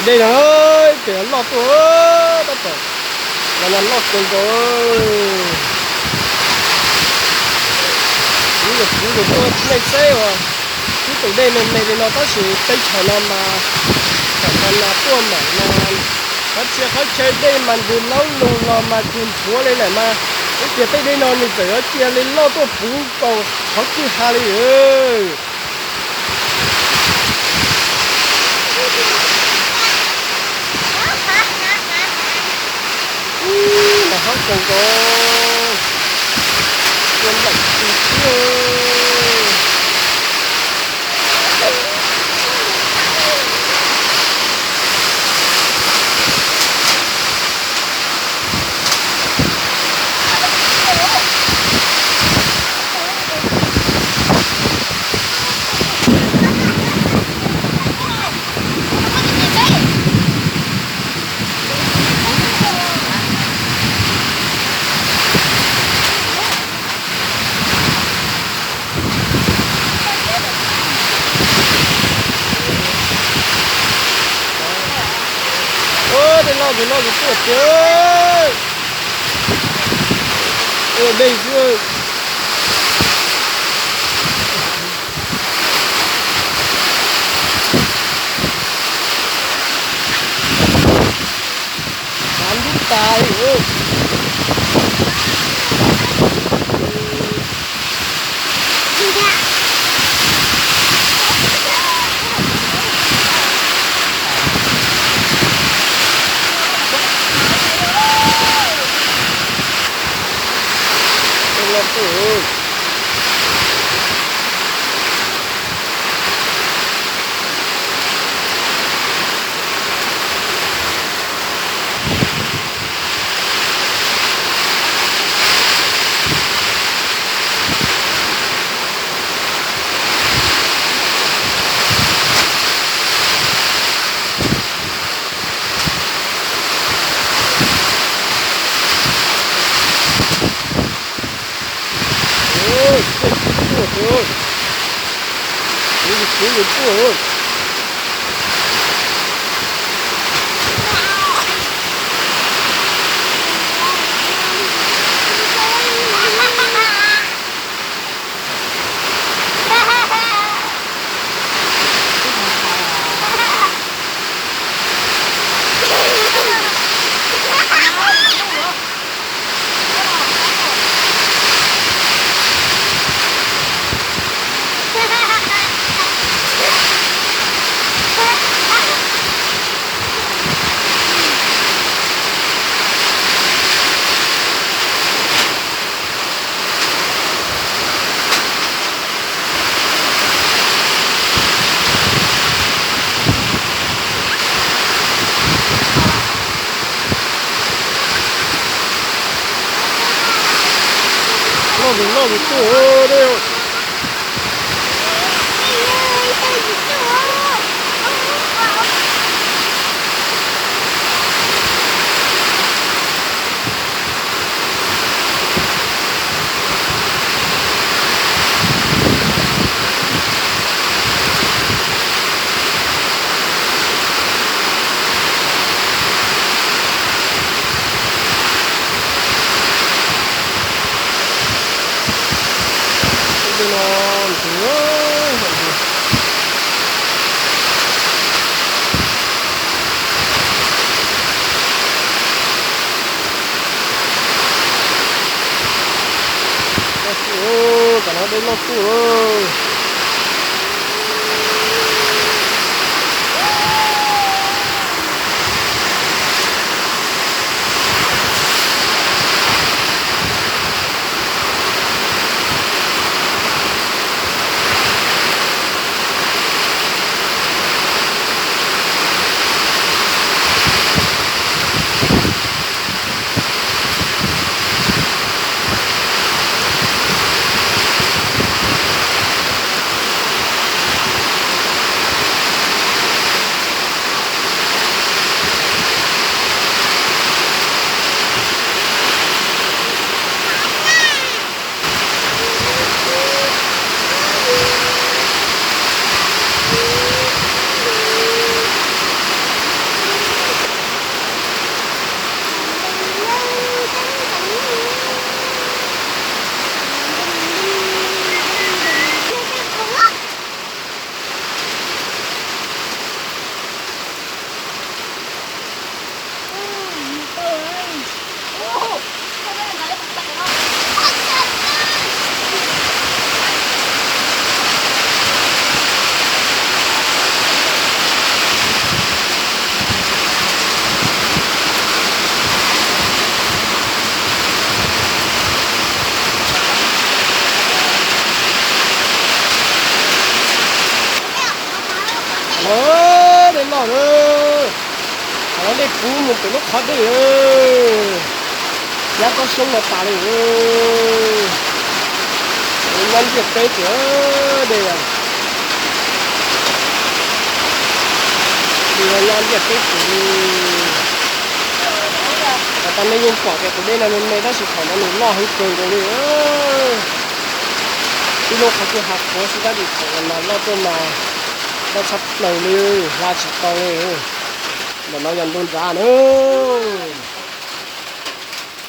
Tus dej no ces loj tuaj, tab tom los no loj kawg nkaus. Kuv yuav, kuv yuav tuaj nej saib uas ib tus dej me me li no tab sis teb chaws no mas thaum qhov no tuaj mam no qhov txhia qhov chaw dej mas ntws laub lug los mas cuag ntxhuav li lawm mas ib tias tej dej no nws txawm yuav cia li loj tuaj puv nkaus qhov kwj ha li. Mas hab kawg nkaus, ua nplaim tus xwb. Ua tej loj tus loj tus tuaj tiag. Ua dej xwb. Xav ntub tas li. Loj tus loj tus tuaj dej. Loj tuaj, tam no dej loj tuaj. Dej loj na. Thaum no dej puv mus pem lub qhov dej, nyab tsob xyoob no tas li. Nyab ntiaj teb ces dej, dej nyab ntiaj teb ces li. Tau nej yeej pom tias tus dej no me me tab sis thaum no nws loj heev kawg nkaus li. Ib lub qhov twg hav qhuav xwb tab sis thaum no mas loj tuaj mas loj tshaj plaws li, hla tsis tau li. Ntawm no yog ntug nrad na.